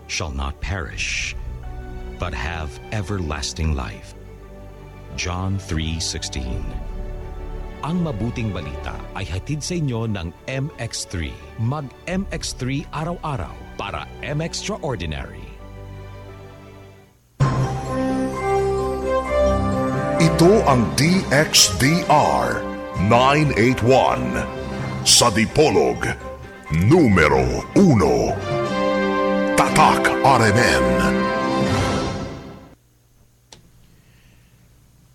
Shall not perish, but have everlasting life. John 3:16. Ang mabuting balita ay hatid sa inyo ng MX3. Mag MX3 araw-araw para M-Extraordinary. Ito ang DXDR 981 sa Dipolog, numero 1. Tatak RMN.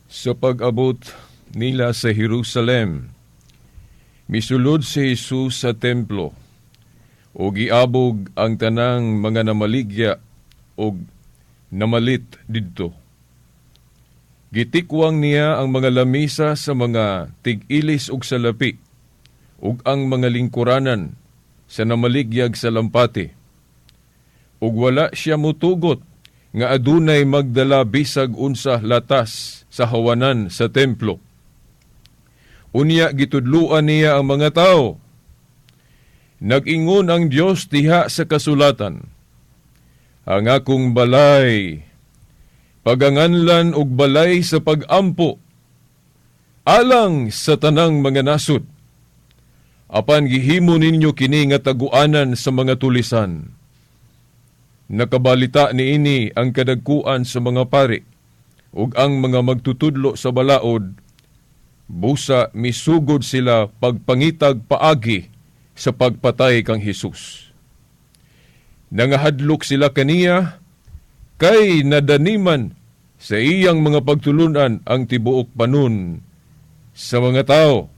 Sa pag-abot nila sa Jerusalem, misulod si Jesus sa templo ug giabog ang tanang mga namaligya ug namalit didto. Gitikwang niya ang mga lamisa sa mga tig-ilis ug salapi ug ang mga lingkuranan sa namaligyag sa lampati. Ug wala siya mutugot nga adunay magdala bisag unsa latas sa hawanan sa templo. Unya gitudluan niya ang mga tao. Nag-ingon ang Dios diha sa kasulatan, "Ang akong balay paganganlan og balay sa pag-ampo alang sa tanang mga nasud. Apan gihimo ninyo kini nga taguanan sa mga tulisan." Nakabalita niini ang kadagkuan sa mga pari ug ang mga magtutudlo sa balaod, busa misugod sila pagpangitag paagi sa pagpatay kang Hesus. Nangahadlok sila kaniya kay nadaniman sa iyang mga pagtulunan ang tibuok panon sa mga tao.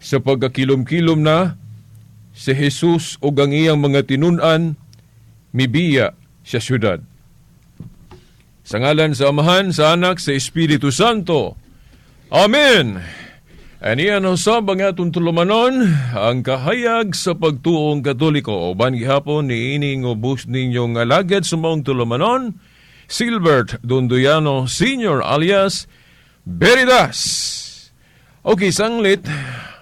Sa pagkakilom-kilom na, si Jesus ug ang iyang mga tinun-an mibiya sa syudad. Sa ngalan sa Amahan, sa Anak, sa Espiritu Santo. Amen! Aniya no sa ang atong tulumanon, ang kahayag sa pagtuong Katoliko. Uban gihapon ni ining ubos ninyong alagad sa maong tulumanon, Silbert Dondoyano Sr. alias Veritas. Okay, sanglit,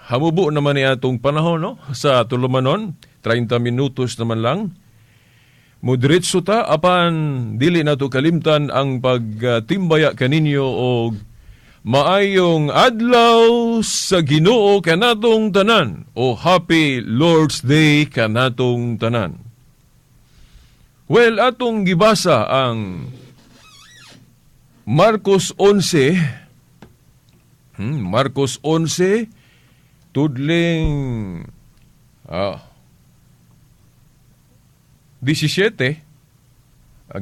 hamubo naman ni atong panahon, no? Sa tulumanon, 30 minutos naman lang. Mudritso ta, apan dili nato kalimtan ang pagtimbaya kaninyo og maayong adlaw sa Ginoo kanatong tanan o Happy Lord's Day kanatong tanan. Well, atong gibasa ang Marcos 11, Marcos 11, tudling 17,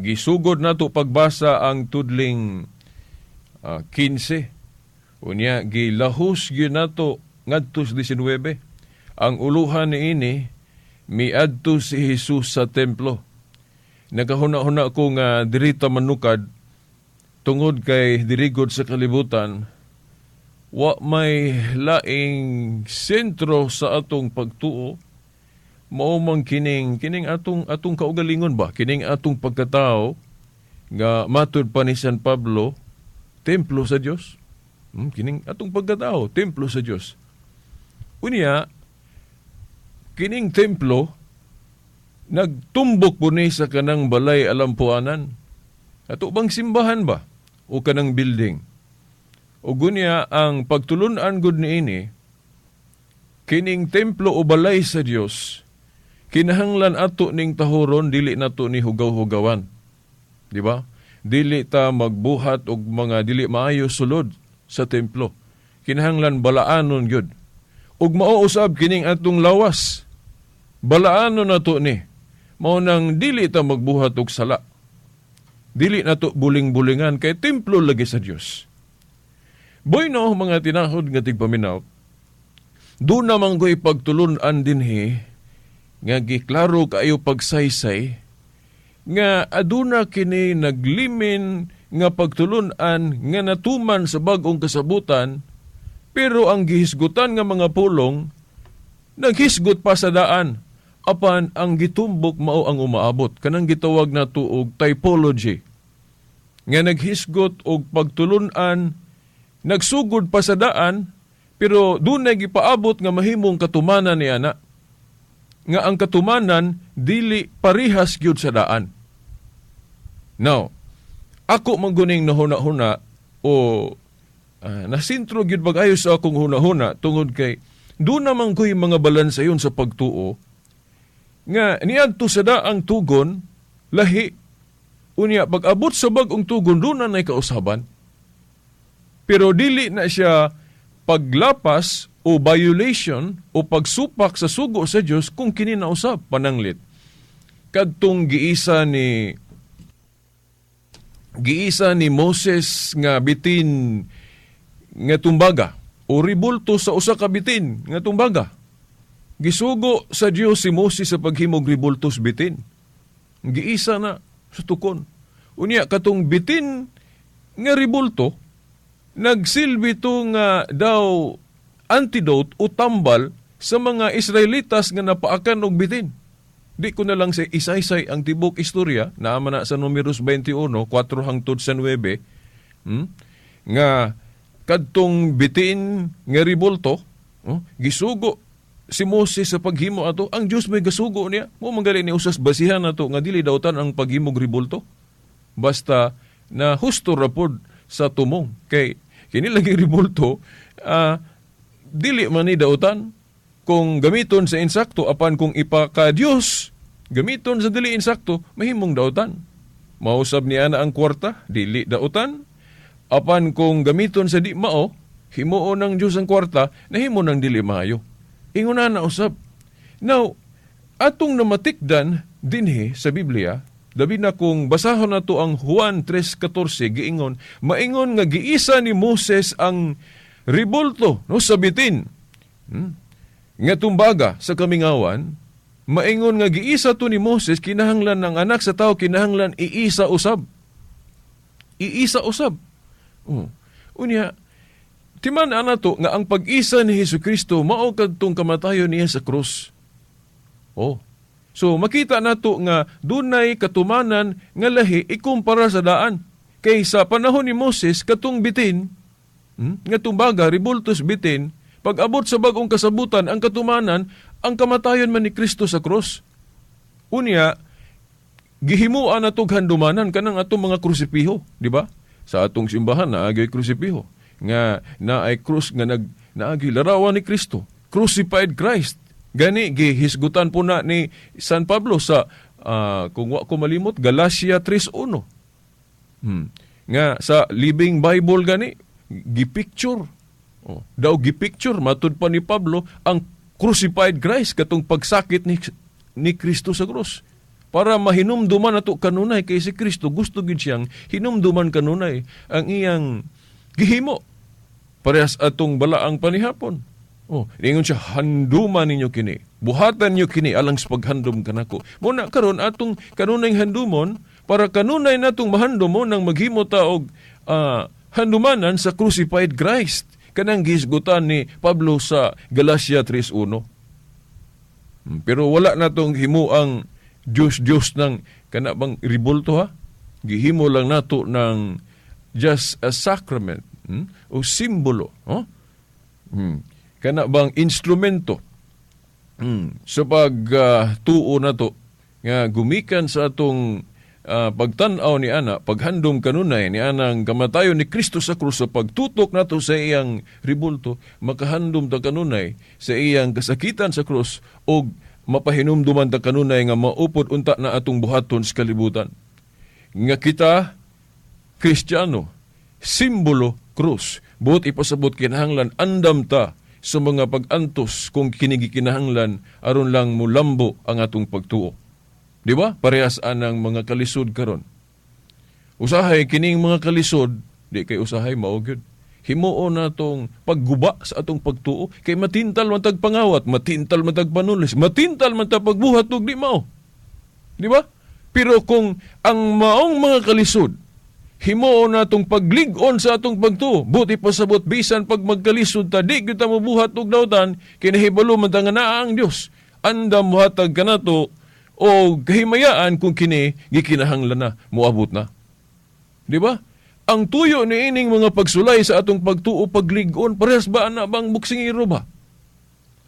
gisugod nato pagbasa ang tudling 15. Unya gilahos gyud nato ngadto sa 19. Ang uluhan niini, miadto si Jesus sa templo. Nagahuna-huna ko nga diri ta manukad tungod kay dirigod sa kalibutan wa may laing sentro sa atong pagtuo, mao man kining atong kaugalingon ba, kining atong pagkatao nga matud pa ni San Pablo, templo sa Dios. Kining atong pagkatao, templo sa Dios. Unya kining templo nagtumbok po ni sa kanang balay alampuanan. Ato bang simbahan ba o kanang building? O gunya ang pagtulunan gud niini, kining templo o balay sa Dios, kinahanglan ato ning tahuron, dili nato ni hugaw-hugawan. Di ba? Dili ta magbuhat og mga dili maayo sulod sa templo. Kinahanglan balaanon gyud. Ug mao usab kining atong lawas. Balaanon nato ni. Mao nang dili ta magbuhat og sala. Dili nato buling-bulingan kay templo lagi sa Dios. Bueno, mga tinahod nga tigpaminaw, doon naman ko'y pagtulunan dinhi nga giklaro kaayo pagsaysay nga aduna kini naglimin nga pagtulunan nga natuman sa bag-ong kasabutan, pero ang gihisgutan nga mga pulong naghisgot pa sa daan apan ang gitumbok mao ang umaabot, kanang gitawag nato og typology nga naghisgot og pagtulunan nagsugod pa sa daan pero dunay gipaabot nga mahimong katumanan ni ana. nga ang katumanan dili parihas gyud sa daan. Now, ako man guning nahuna-huna o nasintro gyud bag-ayo sa akong huna-huna tungod kay doon naman ko'y mga balansayon sa pagtuo nga niadto sa daang tugon lahi, unya pag abot sa bag-ong tugon doon na nay kausaban, pero dili na siya paglapas o violation o pagsupak sa sugo sa Dios kung kini nausab. Pananglit kadtong giisa ni Moses nga bitin nga tumbaga o ribulto sa usa ka bitin nga tumbaga. Gisugo sa Dios si Moses sa paghimog ribultos bitin. Giisa na sa tukon. Unya katong bitin nga ribulto nagsilbi to nga daw antidote o tambal sa mga Israelitas nga napaakan og bitin. Di ko na lang sa isaysay ang tibok istorya, naa man na sa Numeros 21, 4 hangtod sa 9, nga kadtong bitin nga ribulto, oh, gisugo si Moses sa paghimo ato, ang Dios may gasugo niya. Mao man gali ni usas basihan nato nga dili dautan ang paghimog ribulto. Basta na husto ra pod sa tumong. Kay kini lagi ribulto, dili man ni dautan kung gamiton sa insakto, apan kung ipaka Dios gamiton sa dili insakto, mahimong dautan. Mausab niya na ang kwarta, dili dautan, apan kung gamiton sa di mao, himuon ng Dios ang kwarta, nahimo ng dili maayo. Ingon na usab. Now, atong namatikdan dinhi sa Biblia, labi na kung basahon nato ang Juan 3:14, giingon, maingon nga giisa ni Moses ang ribulto, no, sa bitin nga tumbaga sa kamingawan, maingon nga giisa to ni Moses, kinahanglan ng anak sa tao, kinahanglan iisa usab. Iisa usab. Oh. Unya, timan ana to nga ang pag-isa ni Hesus Kristo mao kadtong kamatayon niya sa krus. Oh. So makita nato nga dunay katumanan nga lahi ikumpara sa daan. Kay sa panahon ni Moses, katong bitin nga tumbaga, ribultos bitin, pag abot sa bag-ong kasabutan, ang katumanan, ang kamatayon man ni Kristo sa krus. Unya, gihimuan na tog handumanan kanang atong mga krusipiho, di ba? Sa atong simbahan naagay krusipiho nga naay krus nga naagi larawan ni Kristo, crucified Christ. Gani gihisgutan po na ni San Pablo sa kung wa ko malimot, Galatia 3:1. Nga sa Living Bible gani gipicture. Oh, daw gipicture matud pa ni Pablo ang crucified Christ, katong pagsakit ni Kristo sa krus. Para mahinumduman nato kanunay, kay si Kristo gusto gid siyang hinumduman kanunay ang iyang gihimo. Parehas atong balaang panihapon. Oh, ningon siya, "Handuman ninyo kini. Buhatan ninyo kini alang sa paghandom kanako." Muna karon atong kanunay handumon para kanunay natong mahandom mo nang maghimo ta og handumanan sa crucified Christ kanang gihisgutan ni Pablo sa Galatia 3:1. Pero wala na tong himuang Diyos-Diyos ng kana bang ribulto ha. Gihimo lang nato ng just a sacrament, o simbolo, oh? Kana bang instrumento sa pagtuo nato nga gumikan sa atong pagtan-aw ni ana, paghandom kanunay ni anang kamatayon ni Kristo sa krus, sa pagtutok nato sa iyang ribulto, makahandom ta kanunay sa iyang kasakitan sa krus og mapahinumduman ta kanunay nga maupod unta na atong buhaton sa kalibutan. Nga kita Kristiyano, simbolo krus. Buot ipasabot, kinahanglan andam ta sa mga pag-antos kung kini gikinahanglan aron lang mulambo ang atong pagtuo. Di ba? Parehas anang mga kalisod karon. Usahay kining mga kalisod, di kay usahay, mao gyud. Himuon natong pagguba sa atong pagtuo kay matintal man tag pangawat, matintal man tag panulis, matintal man tag pagbuhat og di mao. Di ba? Pero kung ang maong mga kalisod himuon natong paglig-on sa atong pagtuo, buti pasabot bisan pag magkalisod ta, di gyud ta mobuhat og dautan, kinahibalo man ta nga naa ang Dios. Andam mohatag kanato o kahimayaan kung kini gikinahanglan na moabot na. Di ba? Ang tuyo ni ining mga pagsulay sa atong pagtuo, paglig-on, parehas ba ana bang boksingero ba?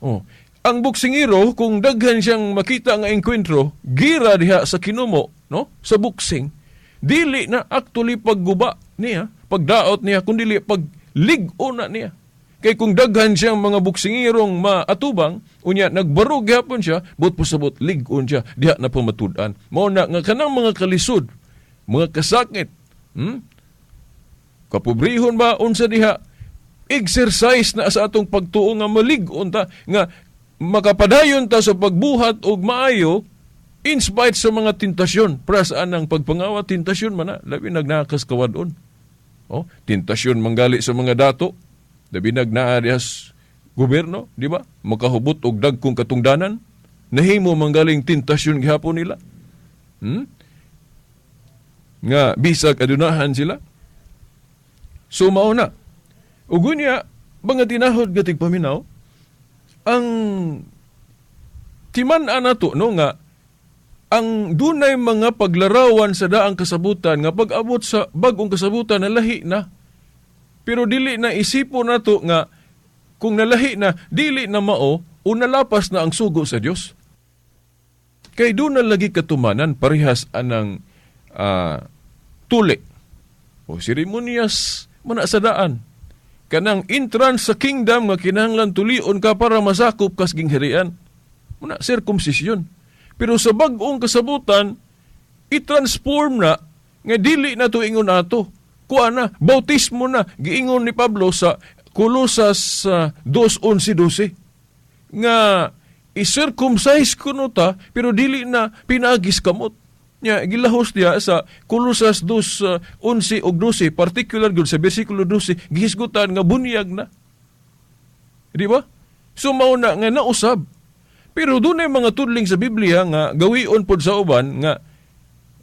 Oh, Ang boksingero, kung daghan siyang makita nga engkwentro, gira diha sa kinumo, no? Sa boxing, dili na actually pagguba niya, pagdaot niya, kundi paglig-o na niya. Kay kung daghan siyang mga boksingerong maatubang, unya nagbarog gyapon siya, but pasabot lig-on siya, diha na pamatud-an. Mao na nga kanang mga kalisod, mga kasakit, Kapobrehon ba unsa diha, exercise na sa atong pagtuo nga malig-on ta, nga makapadayon ta sa pagbuhat og maayo in spite sa mga tentasyon. Para sa anang pagpangawa, tentasyon man na, labi nagnaakas kawadon. Oh, tentasyon manggali sa mga dato, labi nagnaa diha sa gobyerno, di ba? Makahubot og dagkong katungdanan, nahimo manggaling tentasyon gihapon nila. Nga bisag adunahan sila. So mao na. Ug unya, mga tinahod nga tigpaminaw, ang timan-an nato, no, nga ang dunay mga paglarawan sa daang kasabutan nga pag-abot sa bag-ong kasabutan nalahi na. Pero dili na isipo nato nga kung nalahi na, dili na mao o nalapas na ang sugo sa Dios. Kay doon na lagi katumanan parehas anang tuli o seremonyas man sa daan. Kanang entrance sa kingdom nga kinahanglan tulion ka para masakop kas gingharian. Muna circumcision. Pero sa bag-ong kasabutan, i-transform na nga dili na to ingon ato. Kuha na, bautismo na, giingon ni Pablo sa Kolosas 2:11-12. Nga i-circumcise kuno ta, pero dili na pinaagis kamot. Nya gilahos diya sa Kolosas 2:11 ug 12, particular gud sa bersikulo 12, gihisgutan nga bunyag na. Di ba? So mao na nga nausab. Pero dunay mga tudling sa Biblia nga gawion pod sa uban nga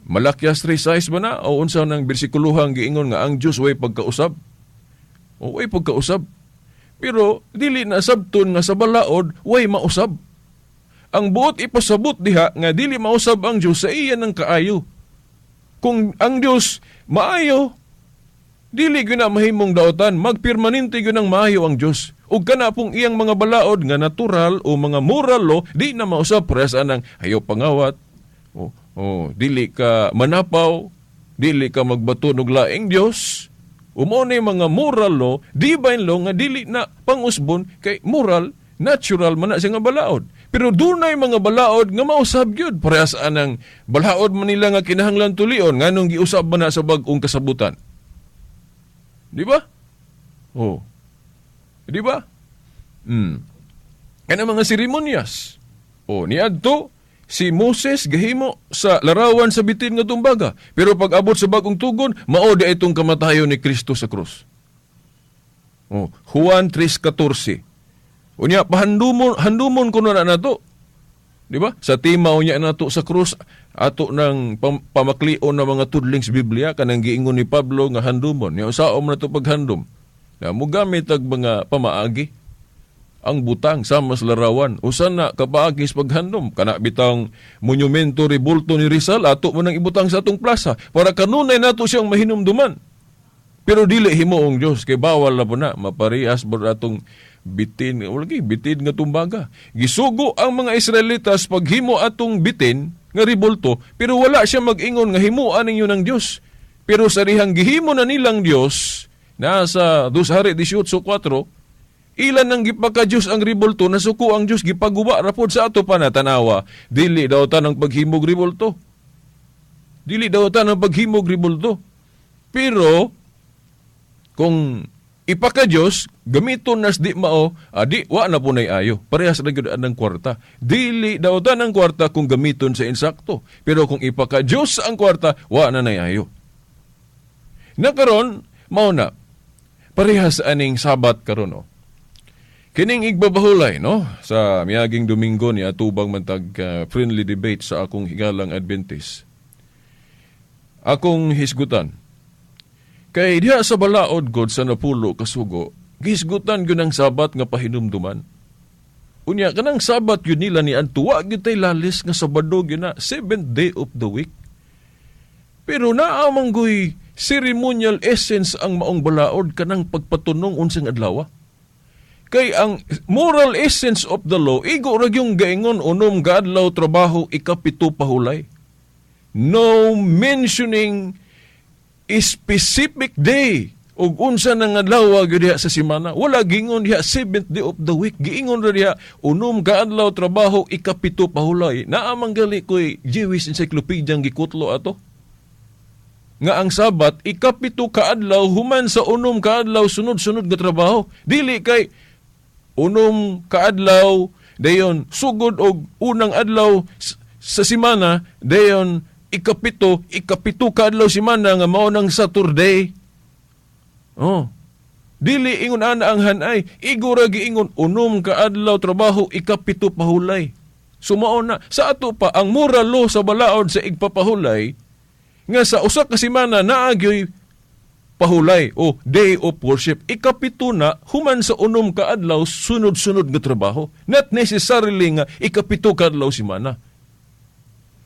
Malakias 3:6 ba na o unsa nang bersikuluhang giingon nga ang Dios way pagkausab? O way pagkausab. Pero dili na sabton nga sa balaod way mausab. Ang buot ipasabot diha nga dili mausab ang Dios sa iya ng kaayo. Kung ang Dios maayo, dili gyud na mahimong daotan, magpermanente gyud ang maayo ang Dios. Ug kana pong iyang mga balaod nga natural o mga moral law, di na mausab parehas anang ayaw pangawat, o dili ka manapaw, dili ka magbato og laing Dios. Umo ni mga moral law, divine law nga dili na pangusbon kay moral, natural man na siya nga balaod. Pero dunay mga balaod nga mausab gyud parehas anang balaod man nila nga kinahanglan tulion nganong giusab man na sa bag-ong kasabutan. Di ba? Oh. Di ba? Kana mga seremonyas. Oh, niadto si Moses gahimo sa larawan sa bitin nga tumbaga. Pero pag abot sa bagong tugon, mao di itong kamatayon ni Kristo sa krus. Oh, Juan 3:14. Unya pahandumon handumon kuno na nato. Di ba? Sa tema unya nato sa krus ato ng pamaklion na mga tudling sa Biblia kanang giingon ni Pablo nga handumon. Nya usaom na to paghandom. Na mugamit og mga pamaagi ang butang sama sa larawan. Usa na kapaagi sa paghandom. Kana bitang monumento rebulto ni Rizal ato mo nang ibutang sa atong plaza para kanunay nato siyang mahinumduman. Pero dili himuong Dios kay bawal na po na maparehas ba atong bitin, wala gyud bitin nga tumbaga. Gisugo ang mga Israelitas paghimo atong bitin nga rebulto, pero wala siya mag-ingon nga himuan ninyo ng Dios. Pero sa rihang gihimo na nilang Dios, nasa 2 Hari 18:4, ilan nang gipaka-Diyos ang rebulto, nasuko ang Diyos, gipaguba rapod sa ato pa natanawa. Dili daw ta ng paghimog rebulto. Dili daw ta ng paghimog rebulto. Pero, kung ipaka-Diyos, gamiton nas di mao, adi, wa na po na'y ayo. Parehas na gyud ang kwarta. Dili daw ta ng kwarta kung gamiton sa insakto. Pero kung ipaka-Diyos ang kwarta, wa na na'y ayo. Nakaron, mao na, parehas aning Sabat karon, no? Kining igbabahulay, no? Sa miaging Domingo ni atubang mantag friendly debate sa akong higalang Adventist. Akong hisgutan. Kay diha sa balaod god sa napulo kasugo, gihisgutan gyud ang Sabat nga pahinumduman. Unya kanang Sabat gyud nila ni antuwa gyud tay lalis nga Sabado gyud na, seventh day of the week. Pero naa man goy ceremonial essence ang maong balaod kanang pagpatunong unsang adlaw. Kay ang moral essence of the law, igo ra gyung gaingon 6 ka adlaw trabaho, 7 pahulay. No mentioning specific day ug unsa nang adlaw gyud diha sa semana. Wala giingon diha seventh day of the week. Giingon ra diha 6 ka adlaw trabaho, 7 pahulay. Naa man gali ko'y Jewish Encyclopedia ang gikutlo ato nga ang Sabat 7 ka adlaw human sa 6 ka adlaw sunod-sunod nga trabaho. Dili kay 6 ka adlaw, dayon sugod og unang adlaw sa semana, dayon 7 ka adlaw semana nga mao nang Saturday. Oh. Dili ingon ana ang hanay, igo ra giingon 6 ka adlaw trabaho, 7 pahulay. Sumao na sa ato pa ang moral law sa balaod sa igpapahulay nga sa usa ka semana naa gyoy pahulay o day of worship. 7 na human sa 6 ka adlaw sunod-sunod nga trabaho. Not necessarily nga 7 ka adlaw semana.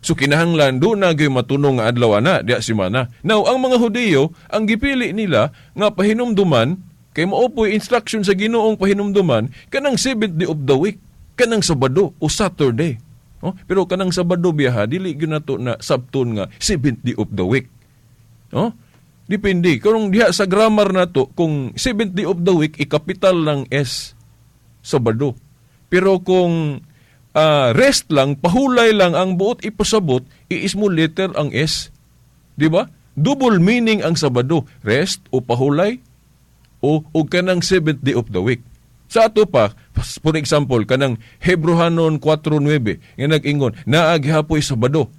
So kinahanglan do na gyud matunong nga adlaw ana diha semana. Now ang mga Hudiyo, ang gipili nila nga pahinumduman kay mao po'y instruction sa Ginoong pahinumduman kanang seventh day of the week, kanang Sabado o Saturday. Oh, pero kanang Sabado biyaha dili gyud nato na sabton nga seventh day of the week. Oh? Depende kung diha sa grammar nato, kung seventh day of the week, i-capital lang S, Sabado. Pero kung rest lang, pahulay lang ang buot ipasabot, i-small letter ang S. Di ba? Double meaning ang Sabado, rest o pahulay o kanang seventh day of the week. Sa ato pa, for example, kanang Hebrohanon 4:9 nga nag-ingon, naa gihapoy Sabado.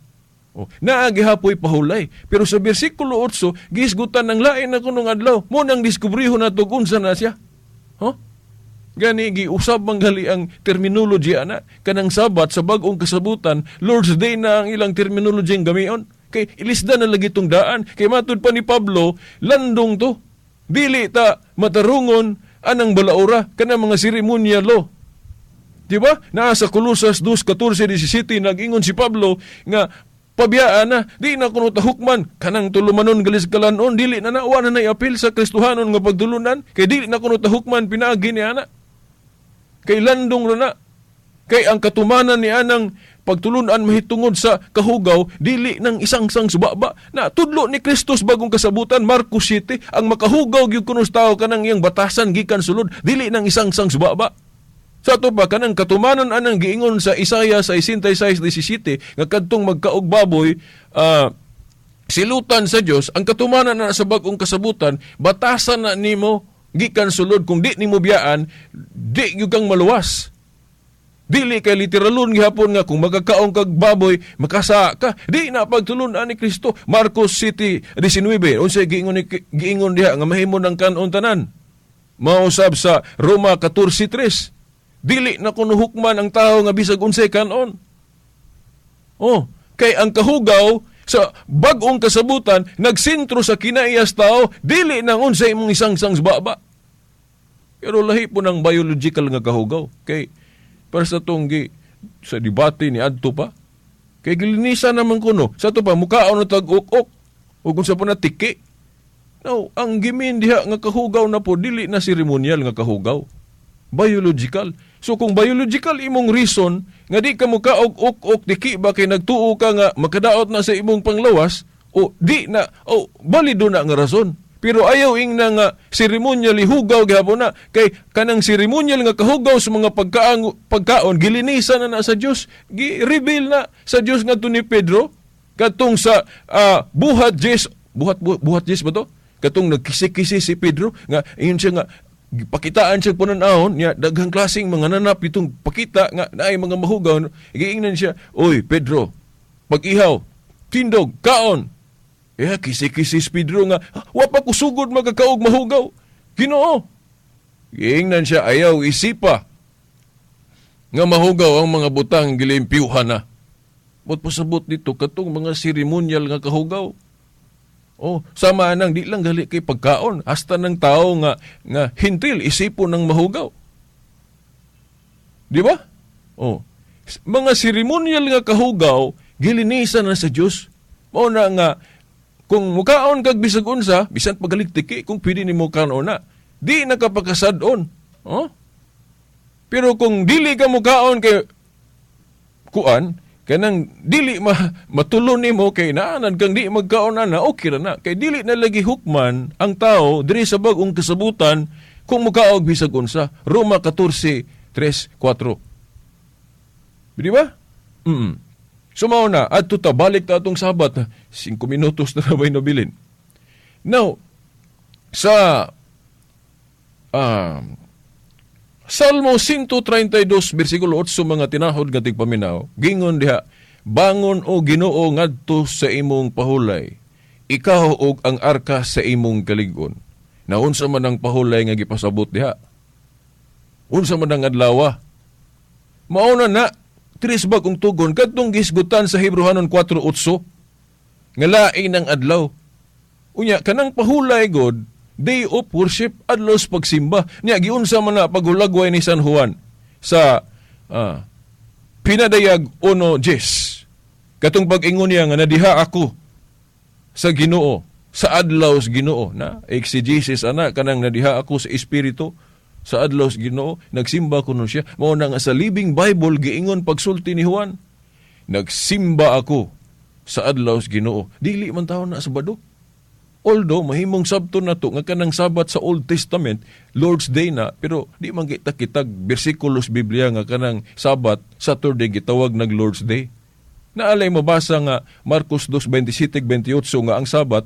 O, naa gihapoy pahulay. Pero sa bersikulo 8, gisgutan ng lain na kunong adlaw. Mo nang diskubriho na to unsa na siya. Huh? Gani giusab man gali ang terminology ana kanang Sabat sa bag-ong kasabutan, Lord's Day na ang ilang terminology ang gamion. Kay ilisda na lagi tong daan. Kay matud pa ni Pablo, landong to. Dili ta matarungon anang balaura kanang mga seremonya lo. Di ba? Naa sa Kolosas 2:14, 17 nag-ingon si Pablo nga pabiyaan na, di na kuno tahukman kanang tulumanon galis kalanon, dili na na, wa na apil sa Kristohanon nga pagtulunan kay dili na kuno tahukman pinaagi ni ana. Kay landong ra na. Kay ang katumanan ni anang pagtulunan mahitungod sa kahugaw, dili nang isang-sang subaba. Na tudlo ni Kristus bagong kasabutan, Marcos 7, ang makahugaw gyud kuno sa tao kanang iyang batasan gikan sulod, dili nang isang-sang subaba. Sa ato pa kanang katumanan anang giingon sa Isaiah 66:17 nga kadtong magkaog baboy silutan sa Dios, ang katumanan na sa bagong kasabutan, batasan na nimo gikan sulod, kung di nimo biyaan, di gyud kang maluwas. Dili kay literalon gihapon nga kung magkakaon kag baboy makasa ka. Di na pagtulun-an ni Kristo. Marcos 7:19, unsay giingon diha nga mahimo ng kanon tanan. Mausab sa Roma 14:3. Dili na kuno hukman ang tao nga bisag unsay kanon. Oh, kay ang kahugaw sa bag-ong kasabutan nagsentro sa kinaiyas tao, dili nang unsay imong isang-sang baba. Pero lahi po ng biological nga kahugaw. Kay para sa tong sa debate ni adto pa, kay gilinisan naman kuno. Sa ato pa mukaon na tag ok-ok o kung sa po na tiki. Now, ang gimin diha nga kahugaw na po dili na seremonial nga kahugaw. Biological. So kung biological imong reason nga di ka mukaog ok-ok tiki ba kay nagtuo ka nga makadaot na sa imong panglawas, o di na, o balido na nga rason. Pero ayaw ing na nga seremonyal hugaw gihapon na kay kanang seremonyal nga kahugaw sa mga pagkaon gilinisan na na sa Dios, gi-reveal na sa Dios ngadto ni Pedro katong sa buhat Jes, buhat Jes ba to? Katong nagkisi-kisi si Pedro nga ingon siya nga pakitaan siya punan-ahon niya daghang klaseng mga nanap itong pakita nga naay mga mahugaw, giingnan siya, "Oy Pedro, pag-ihaw, tindog, kaon." Kisi-kisi si Pedro nga, wa pa kusugod magkakaog mahugaw. Ginoo. Giingnan siya, ayaw isipa nga mahugaw ang mga butang gilimpyuhan na. But pasabot dito, katong mga seremonyal nga kahugaw. Oh, sama nang di lang gali kay pagkaon, hasta ng tao nga hintil isipon ng mahugaw. Di ba? Oh, mga seremonyal nga kahugaw gilinisan na sa Dios. Mao na nga kung mukaon kag bisag unsa, bisan pagaligtiki kung pwede nimo kaon na, di nakapakasadon. Oh? Pero kung dili ka mukaon kay kuan, kanang dili ma matulon nimo kay naanad kang di magkaon ana, okay ra na. Kay dili na lagi hukman ang tao diri sa bag-ong kasabutan kung mukaog bisag unsa. Roma 14:3-4. Di ba? So mao na, adto ta, balik ta atong Sabat. 5 minutos na rabay nabilin. Now, sa Salmo 132 bersikulo 8, mga tinahod nga tigpaminaw, gingon diha, "Bangon o Ginoo ngadto sa imong pahulay, ikaw og ang arka sa imong kalig-on." Naunsa man ang pahulay nga gipasabot diha? Unsa man ang adlaw? Mao na na tres bag-ong tugon kadtong gisgutan sa Hebreohanon 4:8 nga lain ang adlaw. Unya kanang pahulay god, day of worship, adlaw sa pagsimba. Nya giunsa man na paghulagway ni San Juan sa Pinadayag 1:10. Katong pag-ingon niya nga nadiha ako sa Ginoo, sa adlaw sa Ginoo na exegesis ana, kanang nadiha ako sa espiritu sa adlaw sa Ginoo, nagsimba kuno siya. Mao na nga sa Living Bible giingon pagsulti ni Juan, "Nagsimba ako sa adlaw sa Ginoo." Dili man taon na Sabado. Although mahimong sabton nato nga kanang Sabat sa Old Testament Lord's Day na, pero di man kita kitag bersikulos Biblia nga kanang Sabat Saturday gitawag nag Lord's Day. Naalay mabasa nga Marcos 2:27-28 nga ang Sabat,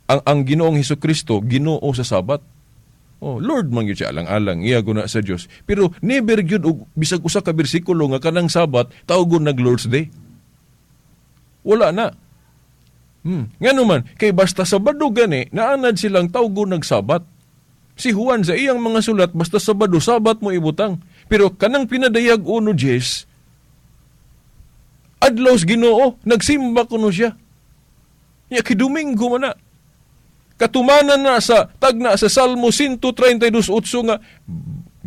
ang Ginoong Hesukristo Ginoo sa Sabat. Oh, Lord man gyud siya, alang-alang iya guna sa Dios. Pero never gyud og bisag usa ka bersikulo nga kanang Sabat tawgon nag Lord's Day. Wala na. Ngano man, kay basta Sabado gani, naanad silang tawgon nagsabat. Si Juan sa iyang mga sulat, basta Sabado, Sabat mo ibutang. Pero kanang Pinadayag 1:10, adlaw sa Ginoo, nagsimba kuno siya. Ya kay Domingo man na. Katumanan na sa tagna sa Salmo 132:8 nga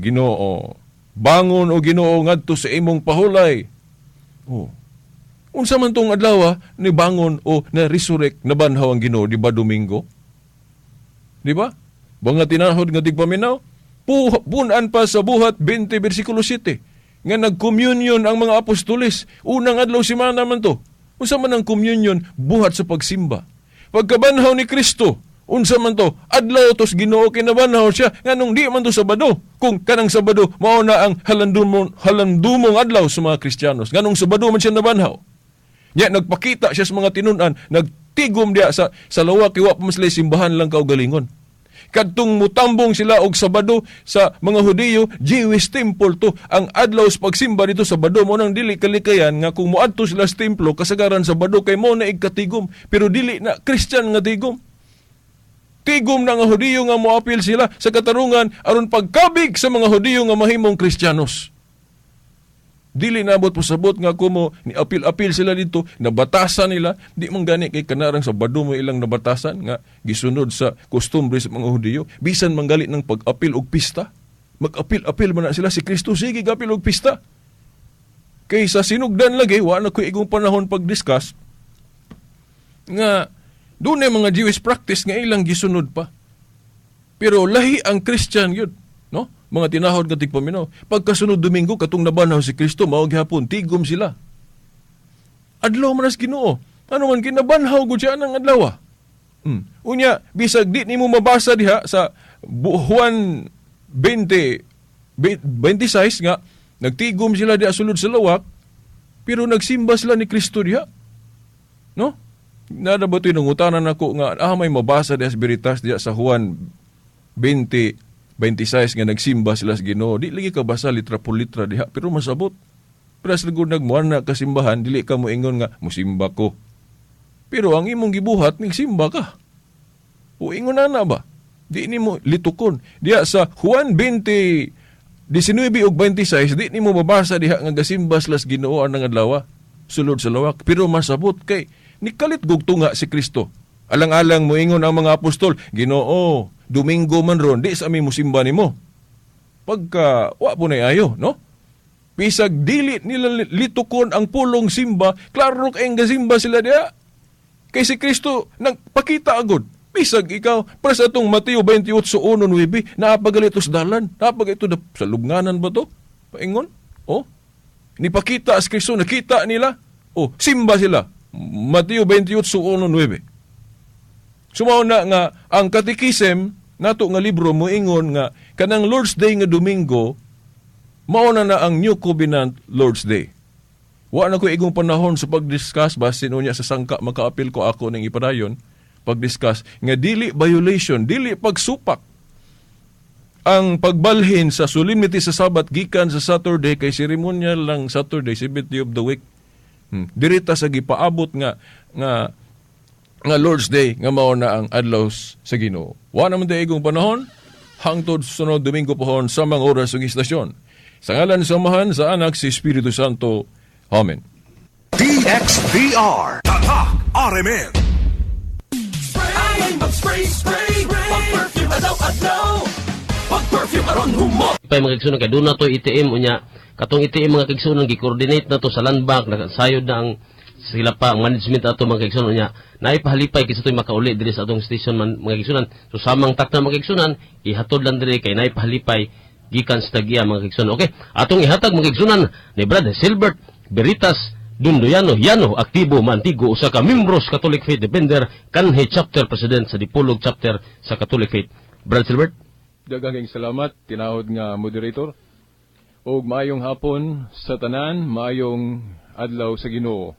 Ginoo, bangon o Ginoo ngadto sa imong pahulay. Oh. Unsa man tong adlaw ni bangon o na resurrect, nabanhaw ang Ginoo, di ba Domingo? Di ba? Mga tinahod nga tigpaminaw, punan pa sa Buhat 20 bersikulo 7 nga nag-communion ang mga apostoles. Unang adlaw semana man to. Unsa man ang communion? Buhat sa pagsimba. Pagkabanhaw ni Kristo, unsa man to? Adlaw tos Ginoo kinabanhaw siya. Nganong di man to Sabado? Kung kanang Sabado mao na ang halandumong adlaw sa mga Kristiyanos. Nganong Sabado man siya nabanhaw? Nya nagpakita siya sa mga tinun-an, nagtigom diya sa lawak, wa pa man sila simbahan lang kaugalingon. Kadtong mutambong sila og Sabado sa mga Hudiyo, Jewish temple to. Ang adlaw sa pagsimba dito Sabado, mo nang dili kalikayan nga kung moadto sila sa templo kasagaran Sabado kay mo na igkatigom, pero dili na Christian nga tigom. Tigom na nga Hudiyo nga moapil sila sa katarungan aron pagkabig sa mga Hudiyo nga mahimong Kristiyanos. Dili nabot pasabot nga kumo ni apil-apil sila dito, nabatasan nila, di man gani kay kanarang Sabado mo ilang nabatasan nga gisunod sa kostumbre sa mga Hudiyo, bisan manggali ng pag-apil og pista. Mag-apil-apil man na sila si Kristo, sige gapil og pista. Kay sa sinugdan lagi, wa na ko'y igong panahon pag-discuss nga doon mga Jewish practice nga ilang gisunod pa. Pero lahi ang Christian yun, no? Mga tinahod nga tigpaminaw. Pagkasunod Domingo, katong nabanhaw si Kristo, mao gihapon, tigom sila. Adlaw man as Ginoo. Ano man, kinabanhaw gud siya ang adlaw. Unya, bisag di nimo mabasa diha sa Juan 20:26 nga, nagtigom sila diha sulod sa lawak, pero nagsimba sila ni Kristo diha. No? Nada ba ito yung nangutanan ako nga, may mabasa diha sa Veritas diha sa Juan 20:26 nga nagsimba sila sa Ginoo. Di lagi ka basa litra por litra diha, pero masabot. Pero sa lugod nagmuan na kasimbahan, dili ka mo ingon nga musimba ko. Pero ang imong gibuhat, nagsimba ka. O ingon na na ba? Di nimo litukon. Diha sa Juan 20:19 ug 26, di nimo mabasa diha nga gasimba sila sa Ginoo ang adlaw sulod sa lawak. Pero masabot kay nikalit gugtunga si Kristo. Alang-alang moingon ang mga apostol, "Ginoo, Domingo man ron, di sa ami musimba nimo." Pagka wa po na ayo, no? Bisag dili nila litukon ang pulong simba, klaro kay gasimba sila diha. Kay si Kristo nagpakita agod. Bisag ikaw, para sa atong Mateo 28:1-9, naa pa gali to sa dalan, naa pa gali to sa lubnganan ba to? Paingon? Oh? Nipakita as Kristo, nakita nila. Oh, simba sila. Mateo 28:1-9. So mao na nga ang katekism nato nga libro moingon nga kanang Lord's Day nga Domingo mao na na ang New Covenant Lord's Day. Wa na ko igong panahon sa pag-discuss, basin unya sa sangka makaapil ko ako ning ipadayon pag-discuss nga dili violation, dili pagsupak ang pagbalhin sa solemnity sa Sabat gikan sa Saturday kay ceremonial lang Saturday, seventh day of the week. Dirita sa gipaabot nga nga nga Lord's Day nga mao na ang adlaw sa Ginoo. Wa naman day igong panahon, hangtod sunod Domingo pohon sa mga oras ug istasyon. Sa ngalan sa Amahan, sa Anak, sa Espiritu Santo. Amen. DXDR. Tatak RMN. Ay, mag-spray, spray, pag-perfume adlaw-adlaw, pag-perfume aron humot. Pa mga kigsunan, kay doon na to ATM. Unya katong ATM, mga kigsunan, gi-coordinate na to sa Land Bank, sayod na ang sila pa ang management ato, mga kigsunan. Unya naay pahalipay kinsa to'y makauli diri sa atong station man, mga kigsunan. So samang takna, mga kigsunan, ihatod lang diri kay naay pahalipay gikan sa tag-iya, mga kigsunan. Okay, atong ihatag, mga kigsunan, ni Brad Silbert Veritas Dundoyano Yano, aktibo maantigo, usa ka membro sa Catholic Faith Defender kanhi chapter president sa Dipolog chapter sa Catholic Faith. Brad Silbert. Daghang salamat, tinahod nga moderator. Og maayong hapon sa tanan, maayong adlaw sa Ginoo.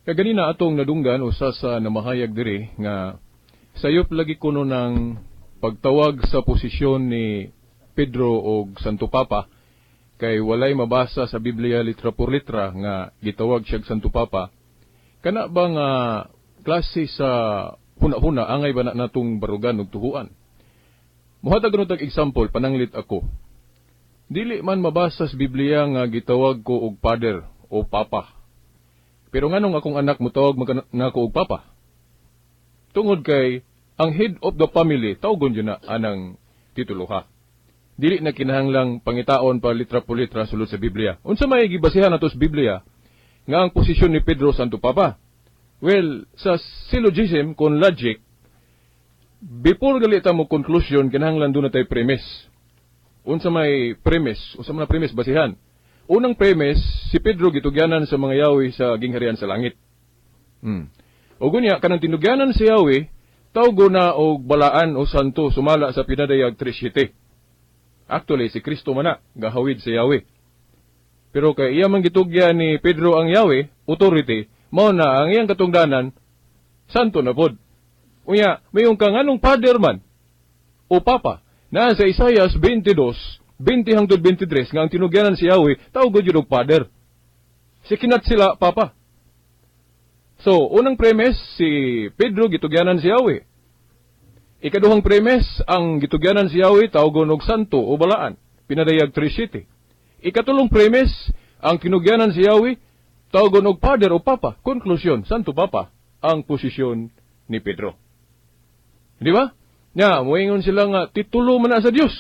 Kaganina atong nadunggan usa sa namahayag diri nga sayop lagi kuno ng pagtawag sa posisyon ni Pedro og Santo Papa kay walay mabasa sa Biblia litra por litra nga gitawag siya Santo Papa. Kana ba nga klase sa huna-huna, angay ba na natong barugan ug tuhuan? Muhatag kuno tag example, pananglit ako. Dili man mabasa sa Biblia nga gitawag ko og father o papa. Pero nganong akong anak motawag man nako og papa? Tungod kay ang head of the family tawgon jud na anang titulo ha. Dili na kinahanglang pangitaon pa litra por litra sulod sa Biblia. Unsa may gibasihan nato sa Biblia nga ang posisyon ni Pedro Santo Papa? Well, sa syllogism kon logic, before gali ta mo conclusion, kinahanglan duna tay premise. Unsa may premise? Unsa man na premise, basihan? Unang premise, si Pedro gitugyanan sa mga yawi sa gingharian sa langit. O gunya, kanang tinugyanan sa yawi, tawgo na og balaan o santo sumala sa pinadayag 3:7. Actually, si Kristo man na gahawid sa yawi. Pero kay iya man gitugyan ni Pedro ang yawi, authority, mao na ang iyang katungdanan, santo na pod. Unya, mayong ka nganong father man o papa, na sa Isaias 22, 20 hangtod 23, nga ang tinugyanan si Yahweh, tawag yun og father. Sikinat sila papa. So, unang premise, si Pedro gitugyanan si Yahweh. Ikaduhang premise, ang gitugyanan si Yahweh, tawgon og santo o balaan, pinadayag 3:7. Ikatulong premise, ang tinugyanan si Yahweh, tawgon og father o papa. Konklusyon, santo papa ang posisyon ni Pedro. Di ba? Nya, moingon sila nga, titulo man na sa Dios.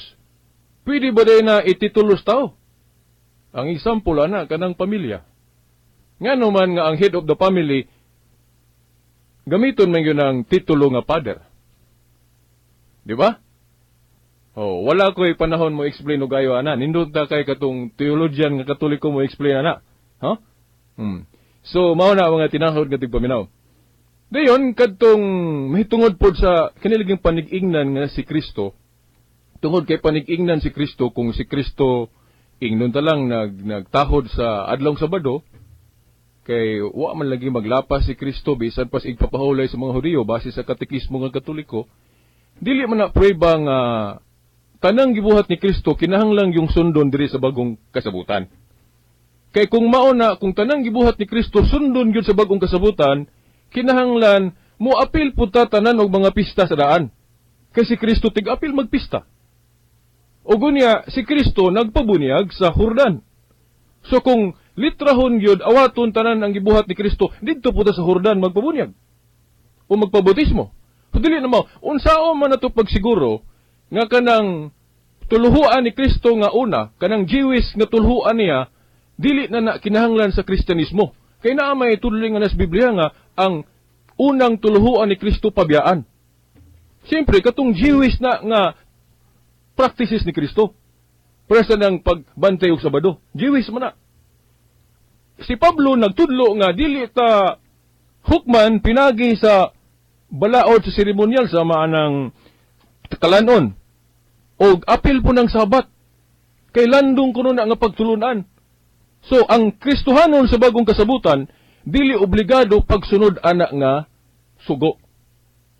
Pwede ba day na ititulo sa tao? Ang example ana, kanang pamilya. Nga naman nga ang head of the family, gamiton man yun ang titulo nga father. Di ba? Oh, wala ko'y panahon mo explain og ayo ana. Nindot ta kay katong theologian nga Katoliko mo explain ana. Huh? So mao na mga tinahod nga tigpaminaw. Dayon kadtong mahitungod pod sa kaniliging panig-ingnan nga si Kristo, tungod kay panig-ingnan si Kristo, kung si Kristo ingnon ta lang nagtahod sa adlong Sabado, kay wa man lagi maglapas si Kristo bisan pas igpapahulay sa mga Hudiyo base sa katekismo nga Katoliko, dili man na prueba nga tanang gibuhat ni Kristo kinahanglang yung sundon diri sa bagong kasabutan. Kay kung mao na, kung tanang gibuhat ni Kristo sundon gyud sa bagong kasabutan, kinahanglan mo apil pud ta tanan og mga pista sa daan. Kay si Kristo tig-apil magpista. O gunya, si Kristo nagpabunyag sa Jordan. So kung litrahon gyud awaton tanan ang gibuhat ni Kristo, didto pud ta sa Jordan magpabunyag o magpabautismo. So dili na mao, unsaon man nato pagsiguro nga kanang tuluhuan ni Kristo nga una, kanang Jewish nga tuluhuan niya, dili na na kinahanglan sa Kristyanismo? Kay naa may tudlo nga nas Biblia nga ang unang tuluhuan ni Kristo pabiyaan. Siyempre, katong Jewish na nga practices ni Kristo. Presa ng pagbantay og Sabado. Jewish man na. Si Pablo nagtudlo nga dili ta hukman pinagi sa balaod sa seremonyal sa maanang kalanon og apil po ng Sabat kay landong kuno na nga pagtulunan. So ang Kristohanon sa bagong kasabutan dili obligado pagsunod ana nga sugo.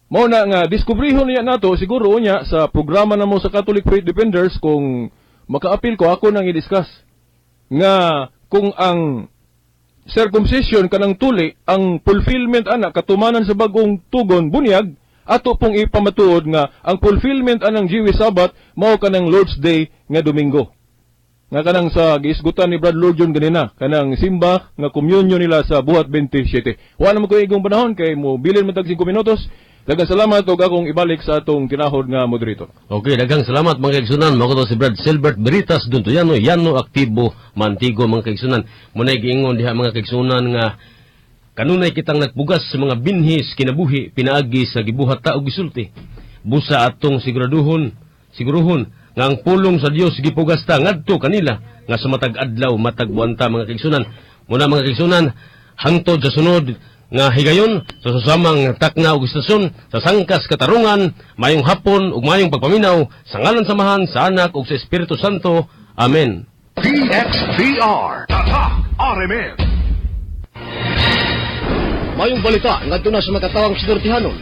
Mao na nga diskubrihon niya nato siguro niya sa programa namo sa Catholic Faith Defenders. Kung makaapil ko, ako nang i-discuss nga kung ang circumcision kanang tuli ang fulfillment ana katumanan sa bagong tugon, bunyag, ato pong ipamatuod nga ang fulfillment anang Jewish Sabbath mao kanang Lord's Day nga Domingo. Nga kanang sa giisgutan ni Brad Lord John ganina, kanang simba nga communion nila sa Buhat 27. Wa na mo ko igong panahon kay mo bilin man tag 5 minutos. Daghang salamat og akong ibalik sa atong tinahod nga moderator. Okay, daghang salamat, mga kaigsunan. Mao to si Brad Silbert Veritas Duntoyano, Yano Aktibo Mantigo, mga kaigsunan. Munay giingon diha, mga kaigsunan, nga kanunay kitang nagpugas sa mga binhis kinabuhi pinaagi sa gibuhat ta og gisulti. Busa atong siguraduhon, siguruhon nga ang pulong sa Dios gipugas ta ngadto kanila nga sa matag adlaw, matag buwan ta, mga kaigsunan. Muna, mga kaigsunan, hangtod sa sunod nga higayon sa susamang takna ug istasyon sa Sangkas Katarungan, mayong hapon ug mayong pagpaminaw sa ngalan sa Amahan, sa Anak ug sa Espiritu Santo. Amen. DXBR. Tatak RMN. Mayong balita ngadto na sa makatawang sinortihanon.